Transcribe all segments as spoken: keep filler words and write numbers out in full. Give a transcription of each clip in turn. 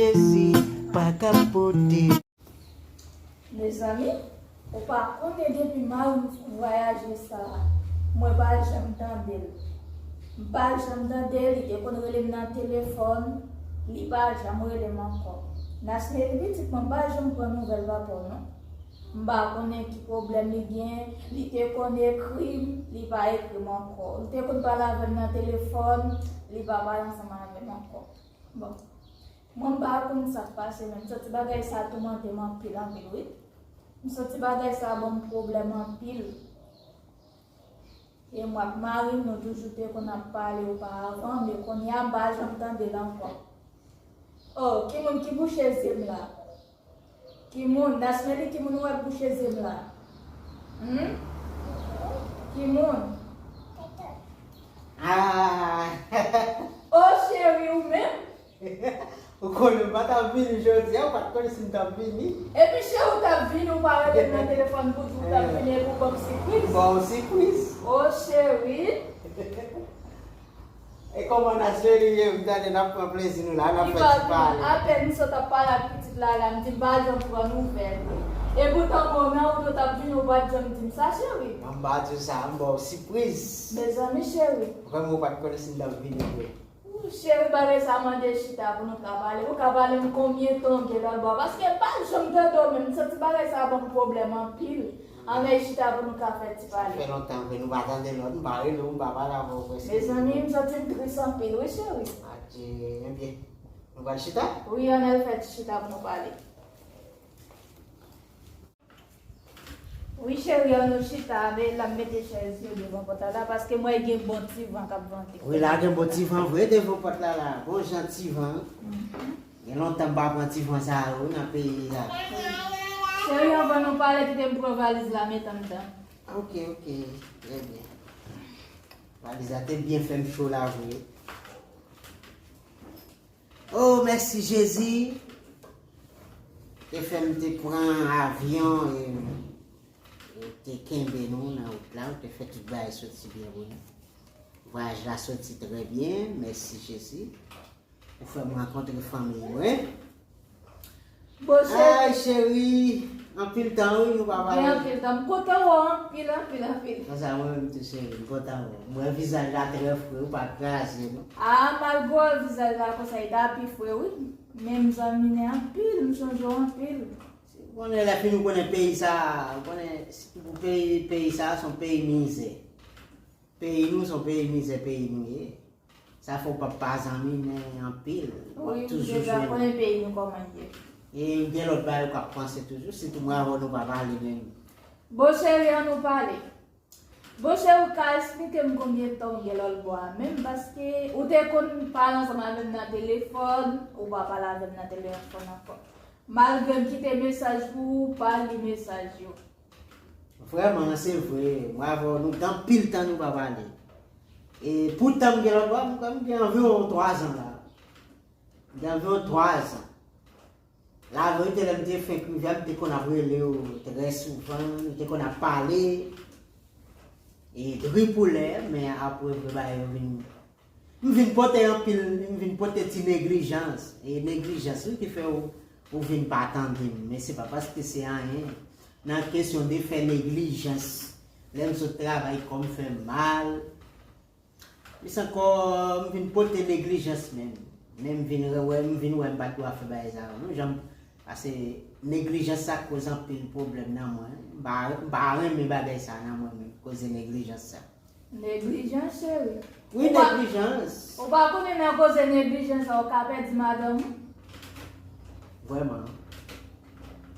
Jezi pa ka pote. Mezanmi, ou pa konnen depi mari m vwayaje sa, mwen pa janm tande l. M pa janm tande l, li te konn rele m nan telefòn, li pa janm rele m ankò. Nasmeli pitit mwen, m pa janm pran nouvèl papa w non. M pa konnen ki pwoblèm li gen, li te konn ekri m, li pa ekri m ankò. Li te konn pale avè m nan telefòn, li pa pale ansanm avè m ankò. Bon. Mwen m pa konn sa k pase, men m santi bagay sa toumante m anpil, anpil, wi. M santi bagay sa ban m pwoblèm anpil. E mwen ak mari m, nou toujou te konn ap pale oparavan, men kounye a m pa janm tande l ankò. Oh, ki moun ki bouche zye m la? Ki moun? Nasmeli, ki moun ou wè k bouche zye m la? Hmm? Ki moun? Ah! Oh, cheri, ou menm? Ou konnen m pa t ap vini jodi a, ou pa t konnen si m t ap vini. Epi cheri, ou t ap vini, ou pa rele m nan telefòn pou di w t ap vini epi w ban m sipriz. Bon, sipriz. Oh, cheri. E kòman Nasmeli ye? M tande n ap pran plezi nou la, n ap fè ti pale. Apèn m sot ap pale ak pitit la la, m di m pa janm pran nouvèl. E poutan mwen menm ou t ap vini, ou pa t janm di m sa, cheri. M pa di w sa, m ba w sipriz. Mezanmi, cheri. Vrèman, ou pa t konnen si m t ap vini vre. Cheri, bagay sa mande chita pou nou ka pale. Ou ka pale m konbyen tan w gen lòt bò a? Paske m pa janm tande w menm. M santi bagay sa ban m pwoblèm anpil. Ann al chita pou nou ka fè ti pale. Sa fè lontan ke nou pa tande lòt. M pa rele w, m pa pale avè w prèske. Mezanmi, m santi m tris anpil, wi, cheri. Adje, ebyen, nou pral chita? Wi, ann al fè ti chita pou nou pale. Wi, cheri, ann nou chita, men la m mete chèz yo devan pòt la la, paske m wè gen bon ti van k ap vante. Wi, la gen bon ti van vre devan pòt la la. Bon jan ti van. Gen lontan m pa pran ti van sa yo nan peyi a. Cheri, anvan nou pale, kite m pran valiz la, met anndan. Ok, ok. Trè byen. Valiz la te byen fè m cho la vre. Oh, mèsi Jezi. Te fè m te pran avyon e, e te kenbe nou nan wout la. Ou te fè tout bagay soti byen pou nou. Vwayaj la soti trè byen. Mèsi Jezi. Ou fè m rankontre fanmi mwen. Bon, cheri. Ay, cheri. Anpil tan, wi, nou pa pale. Gen anpil tan. M kontan wè w anpil, anpil, anpil. Konsa, mwen menm tou, cheri. M kontan wè w. M wè vizaj la trè fre, ou pa kraze, non. Ah, malgre w wè vizaj la konsa, li ta pi fre, wi. Men m zanmi anpil, m sonje w anpil. Ou konnen lè fini ou konnen peyi sa, ou konnen si pou peyi, peyi sa, se yon peyi mizè. Peyi nou, se yon peyi mizè, peyi nou ye. Sa fè w p ap pa zanmi, men anpil. W ap toujou jwenn. Wi, m deja konnen peyi nou kòman l ye. E gen lòt bagay ou k ap panse toujou, sitou mwen avè w nou pa pale menm. Bon, cheri, ann nou pale. Bon, cheri, ou ka esplike m konbyen tan w gen lòt bò a menm? Paske ou te konn pale ansanm avè m nan telefòn, ou pa pale avè m nan telefòn ankò. Malgre m kite mesaj pou ou, ou pa li mesaj yo. Vrèman, se vre. Mwen avè w, nou gen anpil tan nou pa pale. E poutan m gen lòt bò a, m gen anviwon twa zan la. M gen anviwon twa zan. Laverite, lè m te fenk rive a, m te konn ap rele w trè souvan, nou te konn ap pale. E dri pou lè, men apre vre bagay yo vin. M vin pote anpil, m vin pote ti neglijans. E neglijans, wi, ki fè w, ou vin pa tande m. Men se pa paske se anyen. Nan kesyon de fè neglijans. Lè m sot travay, kò m fè m mal. Plis ankò, m vin pote neglijans menm. Men m vin wè, m vin wè m pa t dwe fè bagay sa yo. Non, jan m, paske neglijans sa koz anpil pwoblèm nan mwen. M pa, m pa renmen bagay sa nan mwen menm, koze neglijans sa. Neglijans, cheri. Wi, neglijans. Ou pa konnen nan koze neglijans sa, ou ka pèdi madanm ou? Vrèman.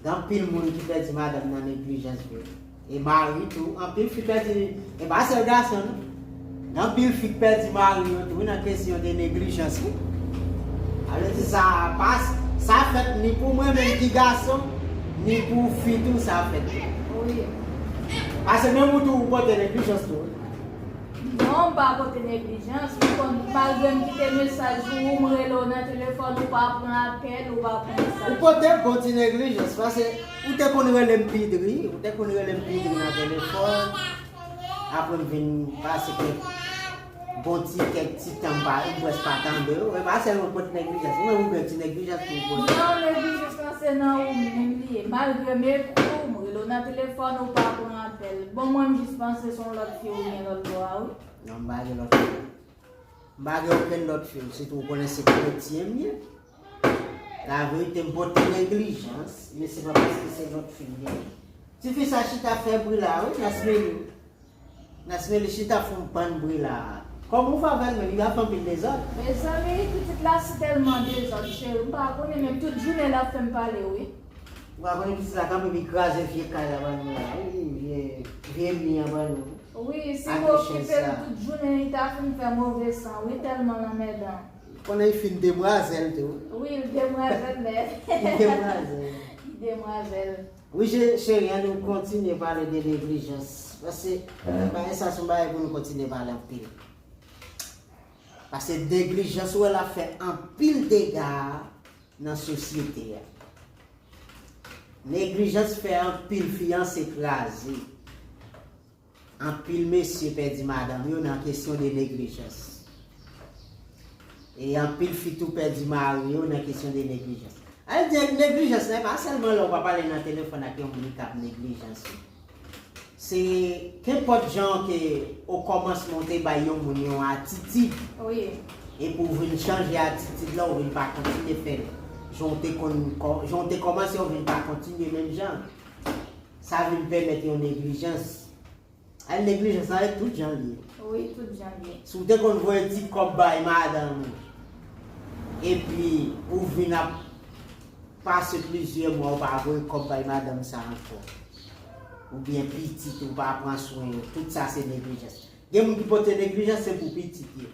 Gen anpil moun ki pèdi madanm nan neglijans vre. E mari tou, anpil fi pèdi, e pa sèl gason non. Gen anpil fi k pèdi mari yo tou nan kesyon de neglijans wi. Sa vle di sa pa, sa fèt ni pou mwen menm ki gason, ni pou fi tou sa fèt. Wi. Paske menm ou tou ou pote neglijans tou. Non, m pa pote neglijans. Ou konn, malgre m kite mesaj pou ou, m rele w nan telefòn, ou pa pran apèl, ou pa pran mesaj. Ou pote bon ti neglijans, paske ou te konn rele m pi dri, ou te konn rele m pi dri nan telefòn. Apre m vin pase kèk Bon ti kèk ti tan m pa, m prèske pa tande w. E pa sèlman pou ti neglijans. Ou menm ou gen ti neglijans pou w pote. Non, neglijans lan se nan ou menm li ye. Malgre m ekri w, m rele w nan telefòn, ou pa pran apèl. Bon, mwen m jis panse se yon lòt fi ou gen lòt bò a, wi. Non, m pa gen lòt fi. M pa gen okenn lòt fi. Sitou ou konnen se kretyen m ye. Laverite, m pote neglijans, men se pa paske se lòt fi m gen. Tifi sa chita fè bri la, wi, Nasmeli. Nasmeli chita fè yon bann bri la. Kòman w fè avè l menm? Li ap fè anpil dezòd. Mezanmi, pitit la si tèlman dezòd, cheri. M pa konnen menm, tout jounen l ap fè m pale, wi. Ou pa konnen pitit la kanpe, li kraze vye kay la ban nou la, wi, vye, vye mi an ban nou. Wi, si m okipe l tout jounen, li ta fin fè move san, wi, tèlman l anmèdan. Konnen li fin demwazèl tou. Wi, l demwazèl nèt. Li demwazèl. Li demwazèl. Wi, je- cheri, ann nou kontinye pale de neglijans. Paske, bagay sa se yon bagay pou nou kontinye pale anpil. Paske neglijans, ou wè, l ap fè anpil dega nan sosyete a. Neglijans fè anpil fiyanse kraze. Anpil mesye pèdi madanm yo nan kesyon de neglijans. E anpil fi tou pèdi mari yo nan kesyon de neglijans. Sa vle di neglijans la, e pa sèlman lè w pa pale nan telefòn ak yon moun k ap neglijans ou. Se kenpòt jan ke okòmansman w te bay yon moun yon atitid. Wi. Epi w vin chanje atitid la, w vin pa kontinye fè l. Jan w te konn kò- jan w te kòmanse, w vin pa kontinye menm jan. Sa vin pèmèt yon neglijans. Al neglijans la, e tout jan l ye. Wi, tout jan l ye. Si w te konn voye ti kòb bay madanm ou, epi ou vin ap pase plizyè mwa, ou pa voye kòb bay madanm sa ankò. Oubyen pitit ou pa pran swen yo. Tout sa se neglijans. Gen moun ki pote neglijans, se pou pitit yo.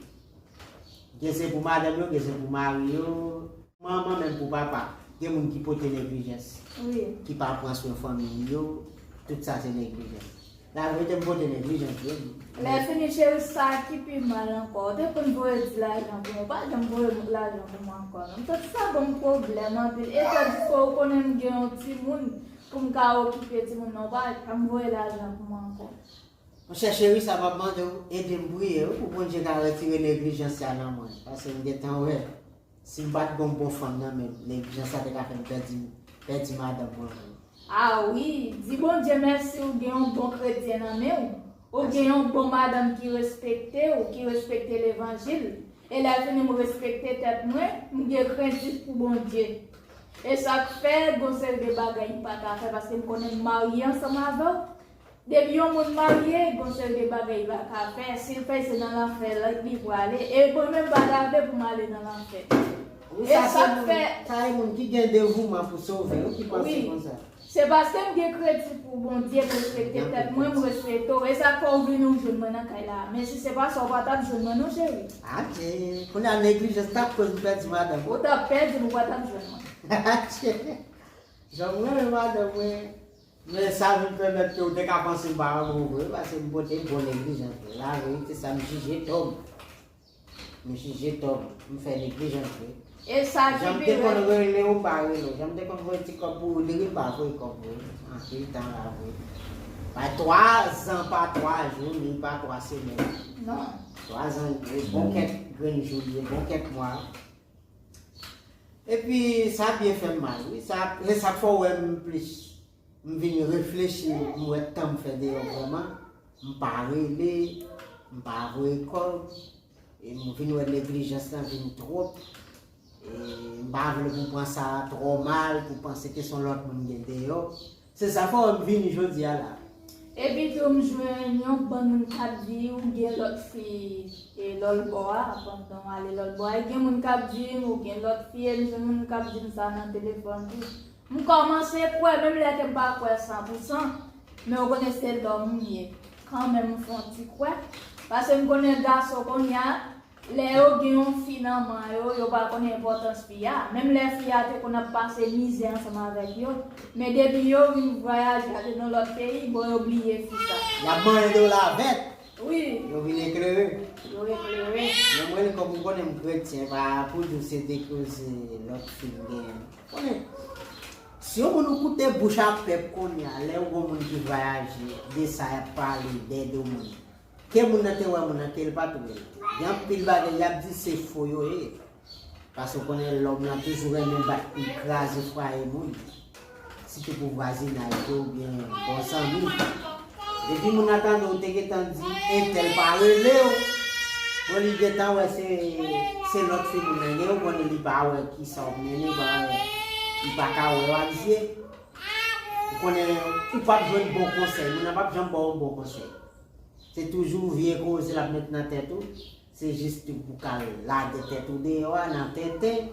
Gen se pou madanm yo, gen se pou mari yo. Manman menm pou papa. Gen moun ki pote neglijans. Wi. Ki pa pran swen fanmi yo. Tout sa se neglijans. Laverite, m pote neglijans vre. Lè fini, cheri, sa ki pi mal ankò. Ou te konn voye ti lajan pou mwen. Ou pa janm voye lajan pou mwen ankò, non. Tout sa ban m pwoblèm anpil. E tandis ke ou konnen m gen yon timoun pou m ka okipe timoun nan, ou pa janm voye lajan pou mwen ankò. Monchè cheri, sa m ap mande w, ede m priye wi, pou Bondye ka retire neglijans sa nan mwen. Paske m gentan wè, si m pa t gon bon fanm nan men m, neglijans sa te ka fè m pèdi, pèdi madanm mwen vre. A wi, di Bondye mèsi ou gen yon bon kretyen nan men w. Ou gen yon bon madanm ki respekte w, ki respekte levanjil. E lè fini m respekte tèt mwen, m gen krentif pou Bondye. E sa k fè gon seri de bagay m pa ka fè paske m konnen m marye ansanm avè w. Depi yon moun marye, gon seri de bagay li pa ka fè. Si l fè, se nan lanfè li prale. E mwen menm pa ta vle pou m ale nan lanfè. Wi, e sa se sa k moun, fè sa e moun ki gen devouman pou sove yo ki panse konsa. Se paske m gen krentif pou Bondye, m respekte tèt mwen, m respekte w. E sa k fè w vini w jwenn mwen nan kay la. Men si se pa sa, w pa t ap jwenn mwen non, cheri. Adje, kounye a neglijans t ap koz m pèdi madanm. Ou t ap pèdi l, ou pa t ap jwenn mwen. Adje. Jan m renmen madanm mwen. Men sa vin pèmèt ke w te ka panse m pa renmen w vre, paske m pote bon neglijans vre. Laverite, sa m jije tò m. M jije tò m. M fè neglijans vre. E sa ki pi rèd. Jan m te konn rele w, m pa rele w. Jan m te konn voye ti kòb pou ou, li ri, m pa voye kòb vre. Anpil tan la vre. Pa twa zan, pa twa jou, ni pa twa semèn. Non. Twa zan, bon kèk grenn jou, bon kèk mwa. Epi sa byen fè m mal, wi. Sa, se sa k fè w wè m plis, m vin reflechi, m wè tan m fè deyò vrèman. M pa rele, m pa voye kòb, e m vin wè neglijans lan vin twòp. E m pa vle pou pran sa twò mal, pou panse ke se yon lòt moun gen deyò. Se sa fè m vini jodi a la. Epi tou m jwenn yon bann moun k ap di ou gen lòt fi e lòt bò a, pandan w ale lòt bò a. E gen moun k ap di m ou gen lòt fi e m jwenn moun k ap di m sa nan telefòn tou. M kòmanse kwè, menm lè ke m pa kwè san pou san, men ou konnen se lòm m ye. Kanmenm m fè yon ti kwè. Paske m konnen gason kounye a, lè yo gen yon fi nan men yo, yo pa konn enpòtans fi a. Menm lè fi a te konn ap pase mizè ansanm avèk yo, men depi yo vin vwayaje ale nan lòt peyi, bon, yo bliye fi sa. Y ap manyen do lavèt. Wi. Yo vin eklere. Yo eklere. Men mwen, kòm ou konnen m kretyen, pa pou di w se de koze lòt fi m genyen. Konnen, si yon moun ou koute bouch a pèp kounye a, lè yon gwo moun ki vwayaje, de sa y ap pale, dèyè do moun. Ke moun nan te wè moun nan, ke l pa t wè l. Gen anpil bagay y ap di se fo yo ye. Paske w konnen lòm lan toujou renmen bat pou l kraze fwaye moun. Sitou pou vwazinaj yo oubyen bon zanmi. Depi moun nan tande w te gentan di entèl pa rele w, bon, li gentan wè se, se lòt fi moun nan gen, ou konnen li pa wè kisa w ap mennen, li pa wè, li pa ka wè w ak zye. Ou konnen, ou p ap jwenn bon konsèy, moun nan p ap janm ba w bon konsèy. Se toujou vye koze l ap met nan tèt ou. Se jis tou pou ka lage tèt ou deyò a nan tenten.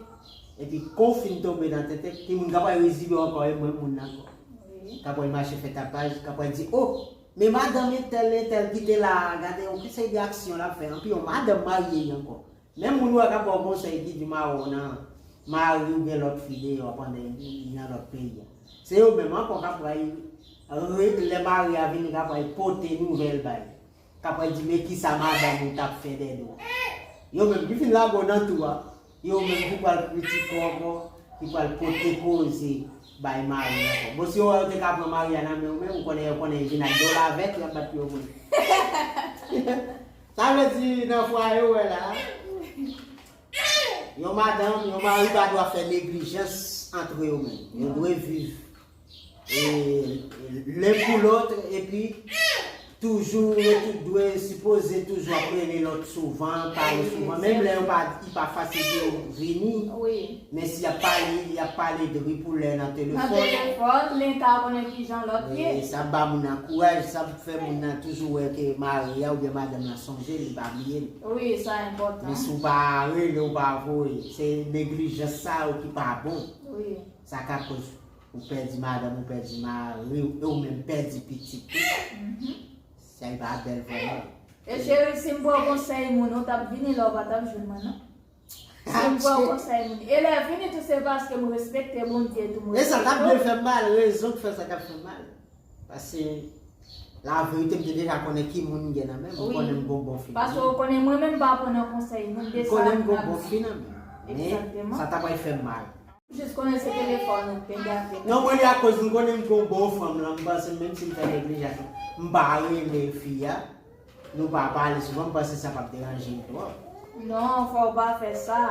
Epi kon w fin tonbe nan tenten, timoun ka pral rezibe w ankò, e menm moun nan ankò. Ka pral mache fè tapaj, ka pral di, o, men madanm entèl, entèl ki te la a, gade yon seri de aksyon l ap fè. Anpi yon madanm marye ankò. Menm moun ou wè k ap ba w konsèy ki di mare w nan mari oubyen lòt fi deyò pandan li nan lòt peyi a. Se yo menm ankò k ap pral, lè mari a vini, k ap pral pote nouvèl bay. K ap pral di, men kisa madanm ou t ap fè dèyè w. Yo menm ki fin lage w nan tou a, yo menm ki pral kritike w ankò, ki pral pote koze bay mari ankò. Bon, si yo wè yo te ka pran mari a nan men w, men ou konnen, yo konnen vin ak dola vèt, y ap bat pou yo vre. Sa vle di, nan fwaye w wè la, yon madanm, yon mari pa dwa fè neglijans antre yo menm. Yo dwe viv e, len pou lòt, epi toujou, yo tout dwe sipoze toujou ap rele lòt souvan, pale souvan. Menm lè yo pa, li pa fasil pou yo vini, men si y ap pale, y ap pale de pou lè nan telefòn. Nan telefòn, len ka konnen kijan lòt ye. E sa ap ba moun nan kouraj, sa ap fè moun nan toujou wè ke mari a oubyen madanm nan sonje l, li pa bliye l. Wi, sa enpòtan. Men si w pa rele, w pa voye, se neglijans sa yo ki pa bon. Wi. Sa ka koz ou pèdi madanm, ou pèdi mari w, e ou menm pèdi pitit ou. Sa e pa bèl vrèman. E cheri, si m pran konsèy moun, ou t ap vini la, ou pa t ap jwenn mwen, non. Si m pran konsèy moun. E lè vini tou, se paske m respekte Bondye tou, m respekte w. E sa t ap byen fè m mal, rezon k fè sa t ap fè m mal. Paske laverite, m te deja konnen ki moun m gen nan men m, m konnen m gon bon fi nan men m. Paske ou konnen mwen menm m pa pran nan konsèy moun, de sa m konnen m gon bon fi nan men m. Men sa t ap fè m mal. Jis konnen se telefòn ou te gate. Non, mwen li akoz m konnen m gon bon fanm lan, m panse menm si m fè neglijans, m pa rele fi a, nou pa pale souvan, m panse sa p ap deranje l twòp. Non, fò w pa fè sa.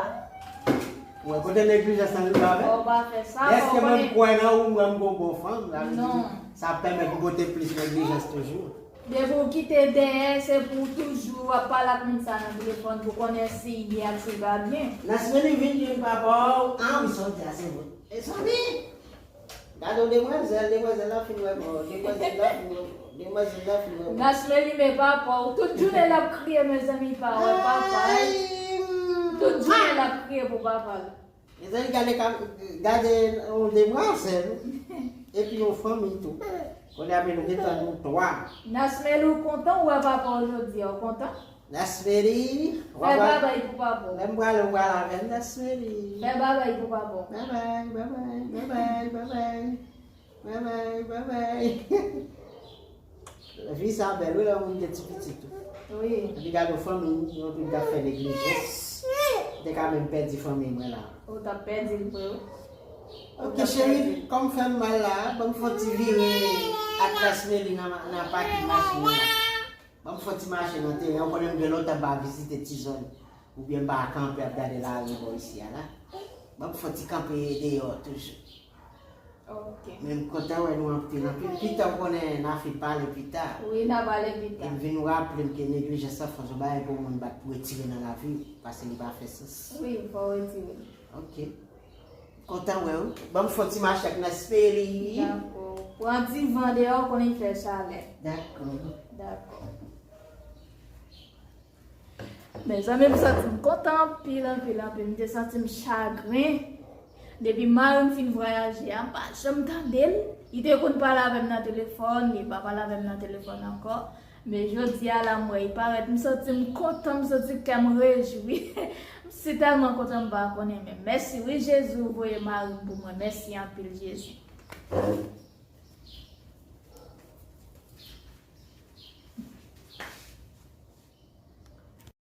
Ou wè kote neglijans lan rive avè? Fò w pa fè sa. Èske mwen m kwè nan ou, m wè m gon bon fanm, sa vle di sa ap pèmèt m pote plis neglijans toujou. Depi w kite dèyè, se pou w toujou ap pale ak moun sa nan telefòn pou konnen si l byen ak si l pa byen. Nasmeli vin jwenn papa w. Ah wi, sa w di a se vre. E sa w di? Gade yon demwazèl, demwazèl la fin wè bò, demwazèl la fin wè bò, demwazèl la fin wè bò. Nasmeli, men papa w, tout jounen l ap kriye, mezanmi, pa wè papa l. Tout jounen l ap kriye pou papa l. Mezanmi, gade, gade yon demwazèl epi yon fanmi tou. Kounye a, men nou gentan nou twa. Nasmeli, ou kontan ou wè papa w jodi a, ou kontan? Nasmeli, fè babay pou papa w. Lè m prale, ou pral avè m, Nasmeli. Fè babay pou papa w. Babay, babay, babay, babay. Babay, babay. Vi sa bèl, wi, lè yon moun gen ti pitit tou. Wi. Epi gade yon fanmi, yon moun k ap fè neglijans. M te ka menm pèdi fanmi mwen la. Ou t ap pèdi l vre, wi. Ok, cheri, kòm fè m mal la, ban m fè yon ti vire ak Nasmeli nan, nan pakin machin nan la. Ban m fè yon ti mache nan teren, ou konnen m gen lontan m pa vizite ti zòn, oubyen m pa kanpe ap gade lari bò isi a la. Ban m fè yon ti kanpe deyò toujou. Ok. Men m kontan wè nou anpil, anpil. Pita, ou konnen n a fin pale pita. Wi, n a pale pita. E m vin raple m ke neglijans lan fò se yon bagay pou moun bat pou retire nan lavi w, paske li pa fè sans. Wi, fò w retire l. Ok. Kontan wè w. Ban m fè yon ti mache ak Nasmeli. Dakò. Pran ti van deyò, konnen fè chalè. Dakò. Dakò. Mezanmi, m santi m kontan anpil, anpil, anpil. M te santi m chagren. Depi mari m fin vwayaje a, m pa janm tande l. Li te konn pale avè m nan telefòn, li pa pale avè m nan telefòn ankò. Men jodi a la, m wè li parèt, m santi m kontan, m santi kè m rejwi. M si tèlman kontan, m pa konnen menm. Mèsi wi, Jezi, ou voye mari m pou mwen. Mèsi anpil, Jezi.